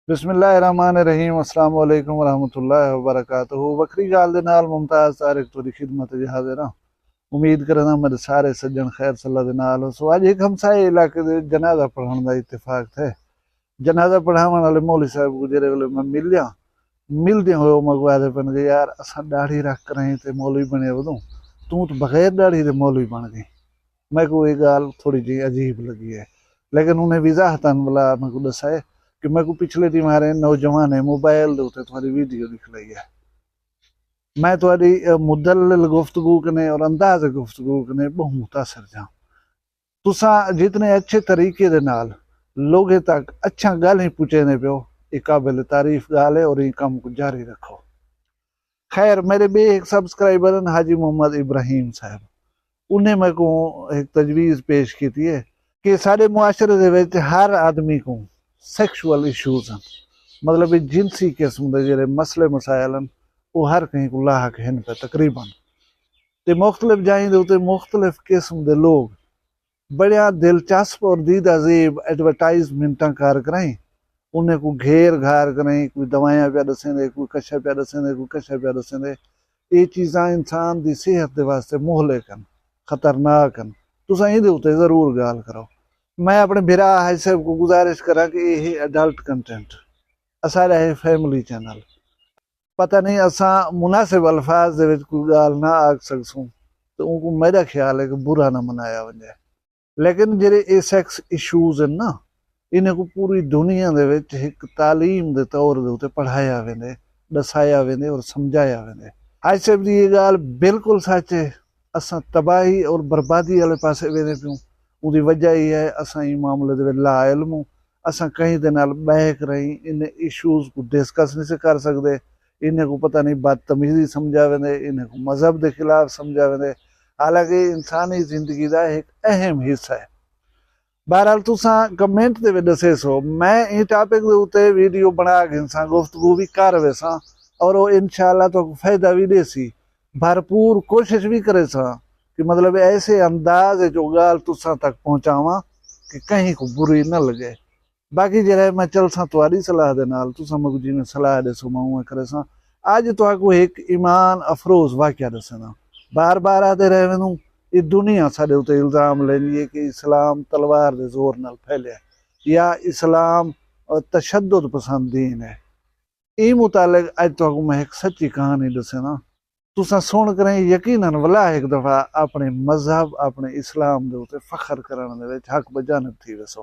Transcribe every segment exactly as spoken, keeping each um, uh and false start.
بسم اللہ الرحمن الرحیم۔ السلام علیکم ورحمۃ اللہ وبرکاتہ۔ وکھری ڳالھ دے نال ممتاز طارق تہاݙی خدمت وچ حاضر ہاں۔ امید کرینداں میݙے سارے سڄݨ خیر صلاح دے نال ہو۔ سو اڄ ہک ہمسائے علاقے دے جنازہ پڑھݨ دا اتفاق تھئے۔ جنازہ پڑھاوݨ والے مولوی صاحب کوں جیڑھے ویلے میں ملیا، ملدے ہوئے او میکوں آہدے پن کہ یار اساں ݙاڑھی رکھ کرائیں تے مولوی بݨے ودوں، توں تاں بغیر ݙاڑھی دے مولوی بݨ ڳئیں۔ میکوں اے ڳالھ تھوڑی جئی عجیب لڳی ہے، لیکن انہیں وضاحتاً ولا میکوں ݙسائے کہ میکوں پچھلے ݙینہوارے نوجوانیں موبائل دے اتے تہاݙی ویڈیو ݙکھلائی ہے۔ میں تہاݙی مدلل گفتگو کنے اور انداز گفتگو کنے ٻہوں متاثر تھیاں۔ تساں جتنے اچھے طریقے دے نال لوگیں تک اچھاں ڳالھیں پچیندے پیو، اے قابل تعریف ڳالھ ہے اور ایں کم کوں جاری رکھو۔ خیر، میݙے ٻئے ہک سبسکرائبر ہن حاجی محمد ابراہیم صاحب، انہیں میکوں ہک تجویز پیش کیتی ہے کہ ساݙے معاشرے دے وچ ہر آدمی کوں سیکشول ایشوز ہن، مطلب جنسی قسم دے جیڑھے مسئلے مسائل ہن، او ہر کہیں کوں لاحق ہن پئے تقریباً۔ تے مختلف جائیں دے اتے مختلف قسم دے لوگ بڑیاں دلچسپ اور دیدہ زیب ایڈورٹائزمنٹاں کر کرائیں، انہیں کوں گھیر گھار کرائیں، کوئی دوائیاں پیا ݙسیندے، کوئی کشا پیا ݙسیندے، کوئی کشا پیا ݙسیندے۔ اے چیزاں انسان دی صحت دے واسطے مہلک ہن، خطرناک ہن۔ تساں ایندے اتے ضرور ڳالھ کرو۔ میں اپݨے بھرا حاجی صاحب کوں گزارش کراں کہ اے ہے ایڈلٹ کنٹینٹ، اساݙا ہے فیملی چینل۔ پتہ نہیں اساں مناسب الفاظ دے وچ کوئی ڳالھ نہ آکھ سڳسوں تے اونکوں میݙا خیال ہے کہ برا نہ منایا ونڄے۔ لیکن جیڑھے اے سیکس ایشوز ہن نا، انہیں کوں پوری دنیا دے وچ ہک تعلیم دے طور دے اتے پڑھایا ویندے، ݙسایا ویندے اور سمجھایا ویندے۔ حاجی صاحب دی اے ڳالھ بالکل سچ ہے۔ اساں تباہی اور بربادی والے پاسے ویندے پیوں۔ اوندی وجہ اے ہے اساں ایں معاملے دے وچ لا علم ہوں۔ اساں کہیں دے نال ٻہہ کرائیں انہیں ایشوز کوں ڈسکس نہیں سے کر سڳدے۔ انہیں کوں پتہ نہیں بدتمیزی سمجھا ویندے، انہیں کوں مذہب دے خلاف سمجھا ویندے، حالانکہ انسانی زندگی دا ہک اہم حصہ ہے۔ بہرحال تساں کمنٹ دے وچ ݙسیسو، میں ایں ٹاپک دے اتے ویڈیو بݨا گھنساں، گفتگو وی کر ویساں اور او انشاءاللہ تہاکوں فائدہ وی ݙیسی۔ بھرپور کوشش وی کریساں کہ مطلب ایسے انداز وچ او ڳالھ تساں تک پہنچاواں کہ کہیں کوں بری نہ لڳے۔ باقی جیڑھا ہے میں چلساں تہاݙی صلاح دے نال، تساں میکوں جیویں صلاح ݙیسو میں اونویں کریساں۔ اڄ تہاکوں ہک ایمان افروز واقعہ ݙسینداں۔ بار بار آہدے رہ ویندوں، اے دنیا ساݙے اتے الزام لیندی ہے کہ اسلام تلوار دے زور نال پھیلیا ہے یا اسلام، آ، تشدد پسند دین ہے۔ ایں متعلق اڄ تہاکوں میں ہک سچی کہانی ݙسینداں۔ تساں سݨ کریں یقیناً ولا ہک دفعہ اپݨے مذہب، اپݨے اسلام دے اتے فخر کرݨ دے وچ حق بجانب تھی ویسو۔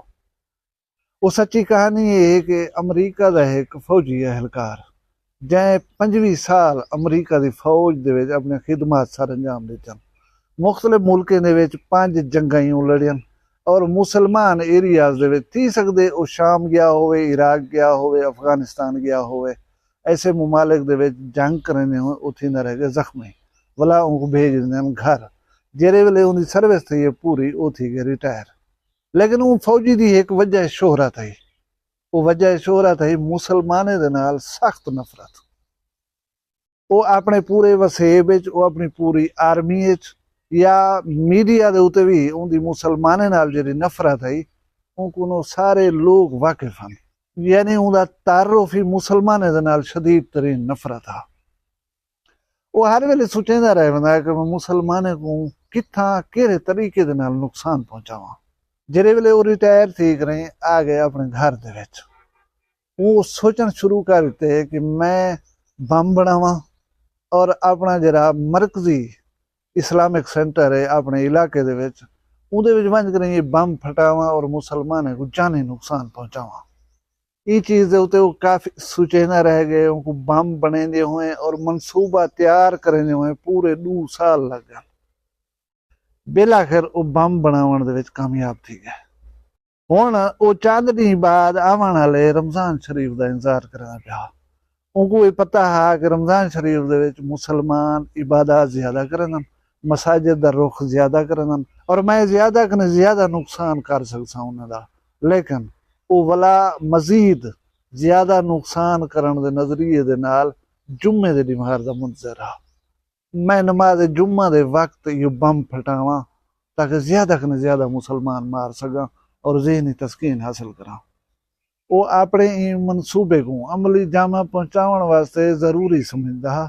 او سچی کہانی اے ہے کہ امریکہ دا ہک فوجی اہلکار، جئیں پنجویہہ سال امریکہ دی فوج دے وچ اپݨے خدمات سر انجام ݙتن، مختلف ملکیں دے وچ پنج جنگاں ایوں لڑین اور مسلمان ایریاز دے وچ تھی سڳدے او شام ڳیا ہووے، عراق ڳیا ہووے، افغانستان ڳیا ہووے، ایسے ممالک دے وچ جنگ کریندے ہوئے او تھیندا رہ ڳئے زخمی، ولا اونکوں بھیج ݙیندے ہن گھر۔ جیڑھے ویلے اوندی سروس تھئی ہے پوری، او تھی ڳئے ریٹائر۔ لیکن اوں فوجی دی ہک وجہ شہرت ہئی۔ او وجہ شہرت ہئی مسلمانیں دے نال سخت نفرت۔ او اپݨے پورے وسیب اچ، او اپݨی پوری آرمی اچ یا میڈیا دے اتے وی اوندی مسلمانیں نال جیڑھی نفرت ہئی، اونکوں او سارے لوک واقف ہن۔ یعنی اوندا تعارف ہی مسلمانیں دے نال شدید ترین نفرت ہا۔ او ہر ویلے سوچیندا رہ ویندا ہے کہ میں مسلمانیں کوں کتھاں کیڑھے طریقے دے نال نقصان پہنچاواں۔ جیڑھے ویلے او ریٹائر تھی کریں آ ڳئے اپݨے گھر دے وچ، اوں سوچݨ شروع کر ݙتے کہ میں بم بݨاواں اور اپݨا جیڑھا مرکزی اسلامک سینٹر ہے اپݨے علاقے دے وچ، اوندے وچ ونڄ کریں اے بم پھٹاواں اور مسلمانیں کوں جانی نقصان پہنچاواں۔ ایں چیز دے اتے او کافی سوچیندا رہ ڳئے، اونکوں بم بݨیندے ہوئے اور منصوبہ تیار کریندے ہوئے پورے ݙو سال لڳ ڳئے۔ بالآخر او بم بݨاوݨ دے وچ کامیاب تھی ڳئے۔ ہݨ او چند ݙینھ بعد آوݨ آلے رمضان شریف دا انتظار کریندا پیا ہا۔ اونکوں اے پتہ ہا کہ رمضان شریف دے وچ مسلمان عبادات زیادہ کریندن، مساجد دا رخ زیادہ کریندن اور میں زیادہ کنے زیادہ نقصان کر سڳساں انہاں دا۔ لیکن او ولا مزید زیادہ نقصان کرݨ دے نظریے دے نال جمعے دے ݙینہوار دا منتظر ہا۔ میں نماز جمعہ دے وقت ایہو بم پھٹاواں تاکہ زیادہ کنے زیادہ مسلمان مار سڳاں اور ذہنی تسکین حاصل کراں۔ او اپݨے ایں منصوبے کوں عملی جامہ پہنچاوݨ واسطے ضروری سمجھدا ہا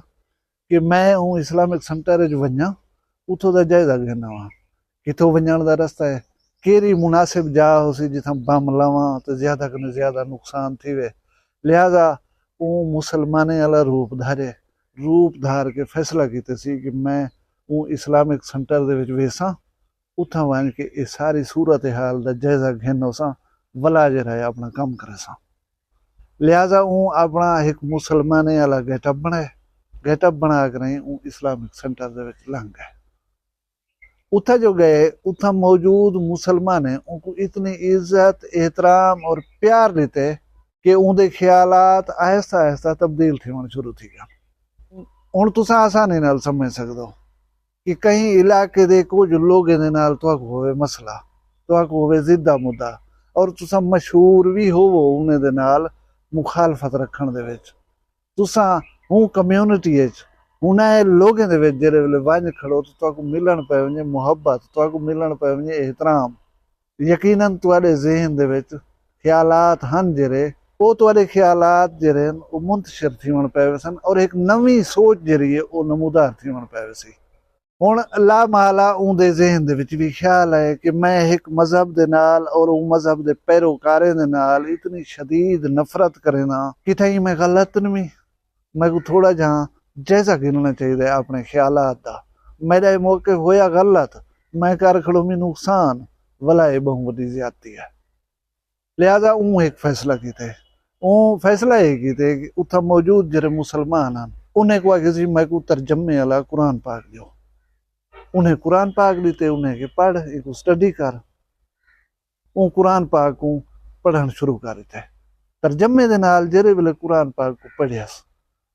کہ میں اوں اسلامک سنٹر اچ ونڄاں، اتھوں دا جائزہ گھن آواں، کتھوں ونڄݨ دا رستہ ہے، کیڑھی مناسب جاہ ہوسی جتھاں بم لاواں تے زیادہ کنوں زیادہ نقصان تھیوے۔ لہذا اوں مسلمانیں آلا روپ دھارے، روپ دھار کے فیصلہ کیتے سی کہ میں اوں اسلامک سنٹر دے وچ ویساں، اتھاں ونڄ کے اے ساری صورتحال دا جائزہ گھن ہوساں، ولا جیڑھا ہے اپݨا کم کریساں۔ لہذا اوں اپݨا ہک مسلمانیں آلا گیٹ اپ بݨائے، گیٹ اپ بݨا کریں اوں اسلامک سنٹر دے وچ لنگھ ڳئے۔ اتھاں جو ڳئے، اتھاں موجود مسلمانیں اونکوں اتنی عزت، احترام اور پیار ݙتے کہ اوندے خیالات آہستہ آہستہ تبدیل تھیوݨ شروع تھی ڳئے۔ ہݨ تساں آسانی نال سمجھ سڳدو کہ کہیں علاقے دے کجھ لوگیں دے نال تہاکوں ہووے مسئلہ، تہاکوں ہووے ضد دا مدعا، اور تساں مشہور وی ہووو انہیں دے نال مخالفت رکھݨ دے وچ، تساں ہوں کمیونٹی اچ، انہاں لوگیں دے وچ جیڑھے ویلے ونڄ کھڑو تے تہاکوں ملݨ پئے ونڄے محبت، تہاکوں ملݨ پئے ونڄے احترام، یقیناً تہاݙے ذہن دے وچ خیالات ہن جیڑھے، او تہاݙے خیالات جیڑھے ہن، او منتشر تھیوݨ پئے ویسن اور ہک نویں سوچ جیڑھی ہے، او نمودار تھیوݨ پئے ویسی۔ ہݨ لا محالہ اوندے ذہن دے وچ وی خیال آئے کہ میں ہک مذہب دے نال اور اوں مذہب دے پیروکاریں دے نال اتنی شدید نفرت کرینداں، کتھائیں میں غلط نمی؟ میکوں تھوڑا جہاں جائزہ گھنݨا چاہیدا ہے اپݨے خیالات دا۔ میݙا اے موقف ہویا غلط، میں کر کھڑومی نقصان، ولا اے ٻہوں وݙی زیادتی ہے۔ لہذا اوں ہک فیصلہ کیتے۔ اوں فیصلہ اے کیتے کہ اتھاں موجود جیڑھے مسلمان ہن، انہیں کوں آکھیسی میکوں ترجمے آلا قرآن پاک ݙیو۔ انہیں قرآن پاک ݙتے، انہیں کہ پڑھ، ایکوں سٹڈی کر۔ اوں قرآن پاک کوں پڑھݨ شروع کر ݙتے۔ ترجمے دے نال جیڑھے ویلے قرآن پاک کوں پڑھیس،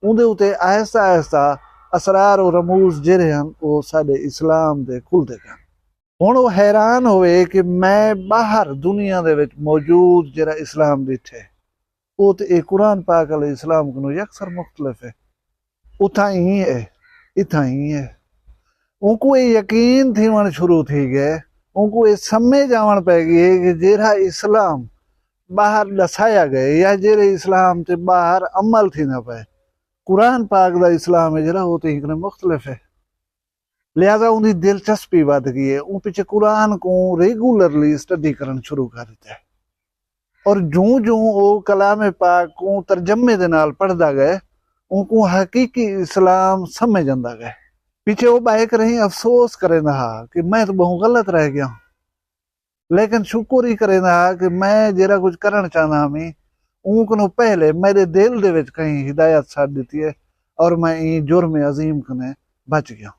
اوندے اتے آہستہ آہستہ اسرار و رموز جیڑھے ہن، او ساݙے اسلام دے کھلدے ڳئن۔ ہݨ او حیران ہوئے کہ میں ٻاہر دنیا دے وچ موجود جیڑھا اسلام ݙٹھے، او تے اے قرآن پاک آلے اسلام کنوں یکسر مختلف ہے۔ اتھاں ایں ہے، اتھاں ایں ہے۔ اونکوں اے یقین تھیوݨ شروع تھی ڳئے، اونکوں اے سمجھ آوݨ پئے ڳئی ہے کہ جیڑھا اسلام ٻاہر ݙسایا ڳئے یا جیڑھے اسلام تے ٻاہر عمل تھیندا پئے، قرآن پاک دا اسلام ہے جیڑھا، او تے ہکݨے مختلف ہے۔ لہذا اوندی دلچسپی ودھ ڳئی ہے۔ اوں پچھے قرآن کوں ریگولرلی سٹڈی کرݨ شروع کر ݙتے۔ اور جوں جوں او کلام پاک کوں ترجمے دے نال پڑھدا ڳئے، اونکوں حقیقی اسلام سمجھ آندا ڳئے۔ پچھے او ٻہہ کرہیں افسوس کریندا ہا کہ میں تاں ٻہوں غلط رہ ڳیاں۔ لیکن شکر ای کریندا ہا کہ میں جیڑھا کجھ کرݨ چاہندا ہمی، اوں کنوں پہلے میݙے دل دے وچ کہیں ہدایت سݙ ݙتی ہے اور میں ایں جرم عظیم کنیں بچ ڳیاں۔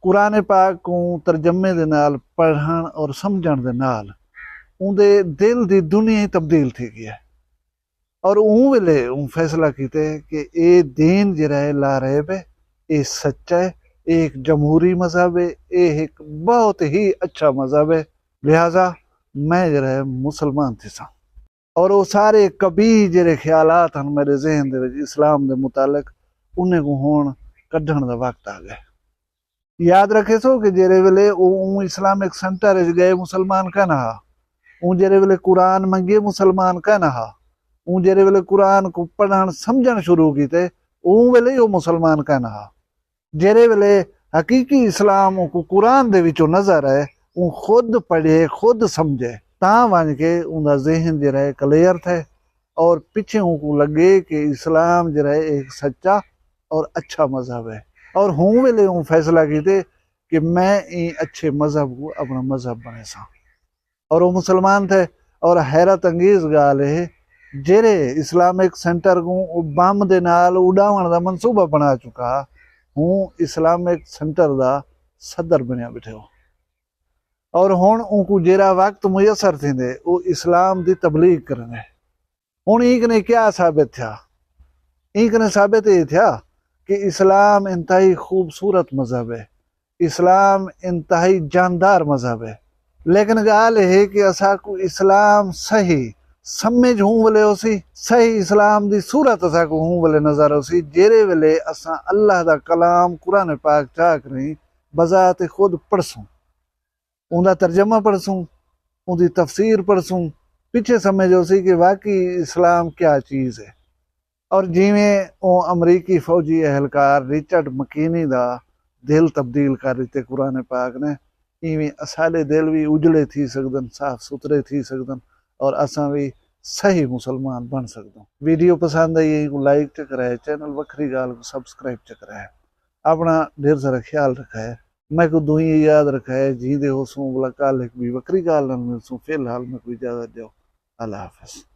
قرآن پاک کوں ترجمے دے نال پڑھݨ اور سمجھݨ دے نال اوندے دل دی دنیا ای تبدیل تھی ڳئی ہے۔ اور اوں ویلے اوں فیصلہ کیتے کہ اے دین جیڑھا ہے لا ریب ہے، اے سچا ہے، اے ہک جمہوری مذہب ہے، اے ہک بہت ہی اچھا مذہب ہے، لہذا میں جیڑھا ہے مسلمان تھیساں۔ اور او سارے قبیح جیڑھے خیالات ہن میݙے ذہن دے وچ اسلام دے متعلق، انہیں کوں ہݨ کڈھݨ دا وقت آ ڳئے۔ یاد رکھیسو کہ جیڑھے ویلے او اوں اسلامک سینٹر اچ ڳئے، مسلمان کائنا ہا۔ اوں جیڑھے ویلے قرآن منگے، مسلمان کائنا ہا۔ اوں جیڑھے ویلے قرآن کوں پڑھݨ سمجھݨ شروع کیتے، اوں ویلے ای او مسلمان کائنا ہا۔ جیڑھے ویلے حقیقی اسلام اونکوں قرآن دے وچوں نظر آئے، اوں خود پڑھے، خود سمجھے، تاں ونڄ کے اوندا ذہن جیڑھا ہے کلیئر تھئے، اور پچھے اونکوں لڳے کہ اسلام جیڑھا ہے ہک سچا اور اچھا مذہب ہے۔ اور ہوں ویلے اوں فیصلہ کیتے کہ میں ایں اچھے مذہب کوں اپݨا مذہب بݨیساں۔ اور او مسلمان تھئے۔ اور حیرت انگیز ڳالھ ہے، جیڑھے اسلامک سینٹر کوں او بم دے نال اݙاوݨ دا منصوبہ بݨا چکا ہا، ہوں اسلامک سینٹر دا صدر بݨیا ٻیٹھے ہو۔ اور ہݨ اونکوں جیڑھا وقت میسر تھیندے، او اسلام دی تبلیغ کریندے۔ ہݨ ایں کنے کیا ثابت تھیا؟ ایں کنے ثابت اے تھیا کہ اسلام انتہائی خوبصورت مذہب ہے، اسلام انتہائی جاندار مذہب ہے۔ لیکن ڳالھ اے ہے کہ اساکوں اسلام صحیح سمجھ ہوں ویلے ہوسی، صحیح اسلام دی صورت اساکوں ہوں ویلے نظر ہوسی، جیڑھے ویلے اساں اللہ دا کلام قرآن پاک چا کریں بذات خود پڑھسوں۔ اوندا ترجمہ پڑھسوں، اوندی تفسیر پڑھسوں، پچھے سمجھ ہو سی کہ واقعی اسلام کیا چیز ہے۔ اور جیویں او امریکی فوجی اہلکار رچرڈ مکینی دا دل تبدیل کر ݙتے قرآن پاک نے، ایویں اساݙے دل وی اجڑے تھی سڳدن، صاف ستھرے تھی سڳدن، اور اساں وی صحیح مسلمان بݨ سڳدوں۔ ویڈیو پسند آئی ہے کو لائک چ کرائے، چینل وکھری ڳالھ کو سبسکرائب چ کرائے۔ اپنا ڈھیر سارا خیال رکھائے۔ میں کو دوئیں یاد رکھائے، جیندے ہو سوں بلا کال ہک بھی وکری ڳالھ نال ملسوں۔ فی الحال میں کو اجازت ݙیو۔ اللہ حافظ۔